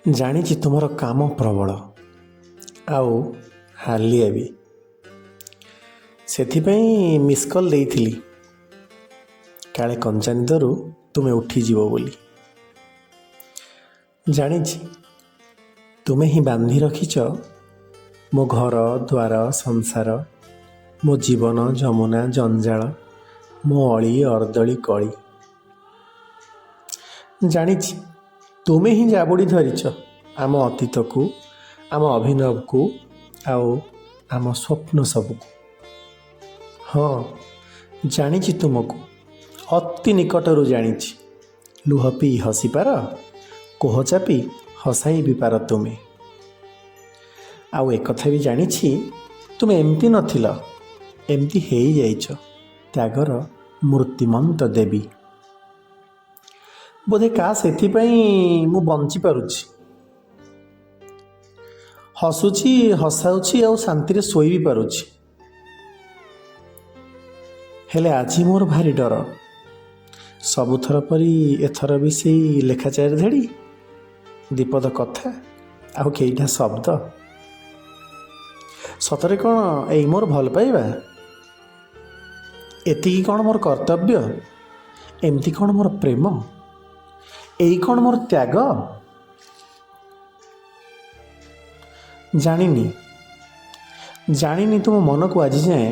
ଜାଣିଛି ତୁମର କାମ ପ୍ରବଳ ଆଉ ହାଲିଆ ବି, ସେଥିପାଇଁ ମିସ୍ କଲ୍ ଦେଇଥିଲି, କାଳେ କଞ୍ଚା ନିଦରୁ ତୁମେ ଉଠିଯିବ ବୋଲି। ଜାଣିଛି ତୁମେ ହିଁ ବାନ୍ଧି ରଖିଛ ମୋ ଘର ଦ୍ୱାର ସଂସାର, ମୋ ଜୀବନ ଯମୁନା ଜଞ୍ଜାଳ, ମୋ ଅଳି ଅର୍ଦ୍ଦଳି କଳି। ଜାଣିଛି ତୁମେ ହିଁ ଜାବୁଡ଼ି ଧରିଛ ଆମ ଅତୀତକୁ, ଆମ ଅଭିନବକୁ ଆଉ ଆମ ସ୍ୱପ୍ନ ସବୁକୁ। ହଁ, ଜାଣିଛି ତୁମକୁ, ଅତି ନିକଟରୁ ଜାଣିଛି। ଲୁହ ପିଇ ହସିପାର, କୋହ ଚାପି ହସାଇ ବି ପାର ତୁମେ। ଆଉ ଏକଥା ବି ଜାଣିଛି, ତୁମେ ଏମିତି ନଥିଲ, ଏମିତି ହେଇଯାଇଛ ତ୍ୟାଗର ମୂର୍ତ୍ତିମନ୍ତ ଦେବୀ। ବୋଧେ କା ସେଥିପାଇଁ ମୁଁ ବଞ୍ଚିପାରୁଛି, ହସୁଛି, ହସାଉଛି ଆଉ ଶାନ୍ତିରେ ଶୋଇ ବି ପାରୁଛି। ହେଲେ ଆଜି ମୋର ଭାରି ଡର। ସବୁଥର ପରି ଏଥର ବି ସେଇ ଲେଖା ଚାରି ଧାଡ଼ି, ଦିପଦ କଥା ଆଉ କେଇଟା ଶବ୍ଦ। ସତରେ କ'ଣ ଏଇ ମୋର ଭଲ ପାଇବା? ଏତିକି କ'ଣ ମୋର କର୍ତ୍ତବ୍ୟ? ଏମିତି କ'ଣ ମୋର ପ୍ରେମ? ଏଇ କ'ଣ ମୋର ତ୍ୟାଗ? ଜାଣିନି, ଜାଣିନି ତୁମ ମନକୁ ଆଜି ଯାଏଁ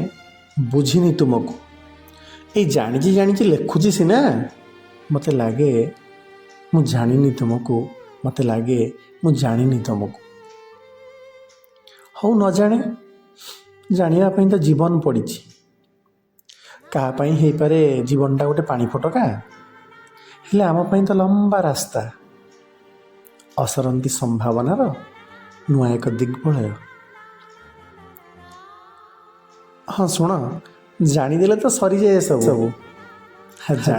ବୁଝିନି ତୁମକୁ। ଏଇ ଜାଣିଛି ଜାଣିଛି ଲେଖୁଛି ସିନା, ମୋତେ ଲାଗେ ମୁଁ ଜାଣିନି ତୁମକୁ, ମୋତେ ଲାଗେ ମୁଁ ଜାଣିନି ତୁମକୁ। ହଉ ନ ଜାଣେ, ଜାଣିବା ପାଇଁ ତ ଜୀବନ ପଡ଼ିଛି। କାହା ପାଇଁ ହେଇପାରେ ଜୀବନଟା ଗୋଟେ ପାଣି ଫୋଟକା, ହେଲେ ଆମ ପାଇଁ ତ ଲମ୍ବା ରାସ୍ତା, ଅସରନ୍ତି ସମ୍ଭାବନାର ନୂଆ ଏକ ଦିଗ୍ବଳୟ। ହଁ ଶୁଣ, ଜାଣିଦେଲେ ତ ସରିଯାଏ ସବୁ।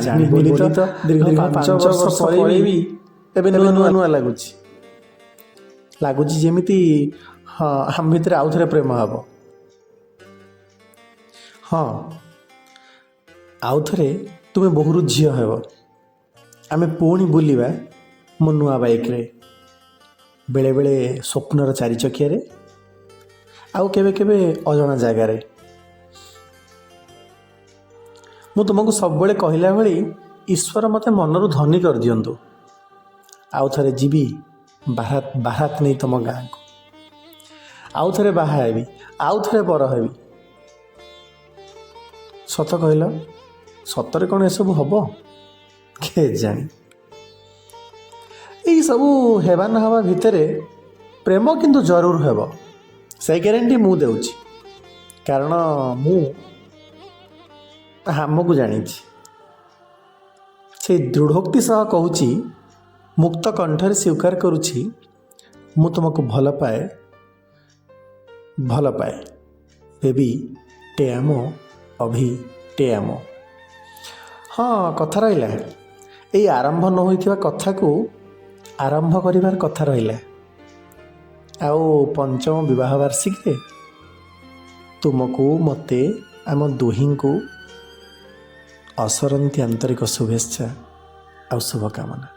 ଜାଣିନି ବୋଲି ତ ଦୀର୍ଘ 5 ବର୍ଷ ପରେ ବି ଏବେ ନୂଆ ନୂଆ ନୂଆ ଲାଗୁଛି। ଲାଗୁଛି ଯେମିତି ହଁ ଆମ ଭିତରେ ଆଉ ଥରେ ପ୍ରେମ ହେବ। ହଁ, ଆଉ ଥରେ ତୁମେ ବୋହୂରୁ ଝିଅ ହେବ। ଆମେ ପୁଣି ବୁଲିବା ମୋ ନୂଆ ବାଇକ୍ରେ, ବେଳେବେଳେ ସ୍ୱପ୍ନର ଚାରିଚକିଆରେ, ଆଉ କେବେ କେବେ ଅଜଣା ଜାଗାରେ। ମୁଁ ତୁମକୁ ସବୁବେଳେ କହିଲା ଭଳି ଈଶ୍ୱର ମୋତେ ମନରୁ ଧନୀ କରିଦିଅନ୍ତୁ। ଆଉ ଥରେ ଯିବି ବାରାତ ବାରାତ ନେଇ ତୁମ ଗାଁକୁ, ଆଉ ଥରେ ବାହା ହେବି, ଆଉ ଥରେ ବର ହେବି। ସତ କହିଲ, ସତରେ କ'ଣ ଏସବୁ ହେବ? କେଜାଣି। ଏଇସବୁ ହେବା ନ ହେବା ଭିତରେ ପ୍ରେମ କିନ୍ତୁ ଜରୁର ହେବ, ସେଇ ଗ୍ୟାରେଣ୍ଟି ମୁଁ ଦେଉଛି, କାରଣ ମୁଁ ଆମକୁ ଜାଣିଛି। ସେଇ ଦୃଢ଼ୋକ୍ତି ସହ କହୁଛି, ମୁକ୍ତ କଣ୍ଠରେ ସ୍ୱୀକାର କରୁଛି, ମୁଁ ତୁମକୁ ଭଲ ପାଏ, ଭଲ ପାଏ। ବେବି ଟେ ଆମୋ, ଅଭି ଟେ ଆମୋ। ହଁ, କଥା ରହିଲା, ଏଇ ଆରମ୍ଭ ନ ହୋଇଥିବା କଥାକୁ ଆରମ୍ଭ କରିବାର କଥା ରହିଲା। ଆଉ ପଞ୍ଚମ ବିବାହ ବାର୍ଷିକୀରେ ତୁମକୁ, ମୋତେ, ଆମ ଦୁହିଁଙ୍କୁ ଅସରନ୍ତି ଆନ୍ତରିକ ଶୁଭେଚ୍ଛା ଆଉ ଶୁଭକାମନା।